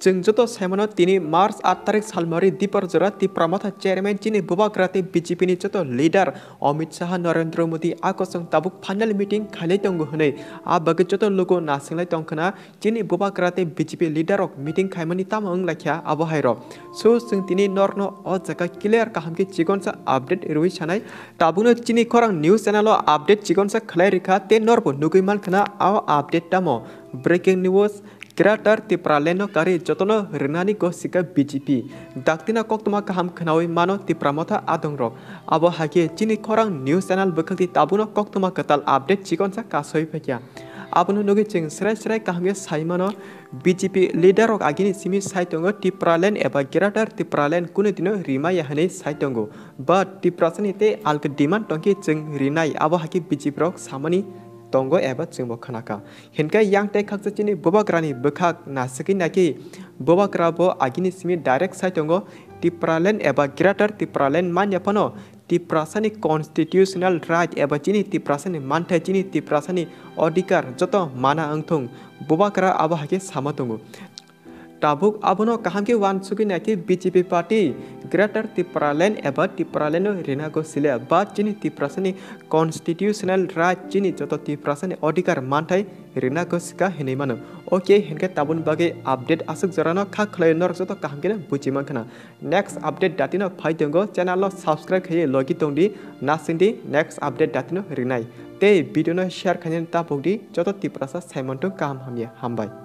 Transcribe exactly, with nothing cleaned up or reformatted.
Chwng joto saimano tini March aat tarik salmari Dipor jora Tipra Motha chairman chini Bubagra tei B J P ni joto leader Amit Shah, Narendra Modi a kosong tabuk final meeting khailai tongo hwnwi a bagwi joto lugo nasinglai tongkhwna. Chini Bubagra tei B J P leader rok meeting khaimani tamo wng laikha abo hai rok. So chwng tini norno o jaga clear kaham khe chikonsa update rwi sanai. Tabukno chini khorang news channel o update chikonsa khlai rikha tei norbo nugwi mankhwna o update tamo. Breaking news, Greater Tipraland no karwi jotono rwnani gosika B J P. Daktina koktwma kaham khwnawi mano Tipra Motha adongrok. Abo hakhe chini khorang news channel bwkhakti tabukno koktwma kwtal update chikonsa kasoi phaikha. Abono nugwi chwng srai srai kaham khe sai mano, B J P leader rok agini simi sai tongo Tipraland eba Greater Tipraland kunu dino rimaya hwnwi sai tongo. But Tiprasani tei alkhe demand tongkhe chwng rinai abo hakhe B J P rok samani tongo eba chwngbo khnakha. Hinkhe yang tei khaksa chini Bubagrani bwkhak nasigwi naikhe Bubagra bo agini simi direct sai tongo Tipraland eba Greater Tipraland manya phano Tiprasani constitutional right eba chini Tiprasani manthai, chini Tiprasani odhikar joto mana wngthung, Bubagra abo hakhe sama tongo. Tabuk abono kaham khe uansugwi naikhe B J P party Greater Tipraland eba Tipraland no rina go sile ba chini Tiprasani constitutional right, chini joto Tiprasani odhikar manthai rina go sika hinwi mano. Ok, hinkhe tabukni bagwi update aswk jorano kha khlai norok joto kaham khe buji mankhwna. Next update datino phai tongo, channel no subscribe khaiwi logi tongdi, nasingdi next update datino rinai. Tei video no share khainani tapokdi, joto Tiprasa saimanthung kaham hamya, hambai.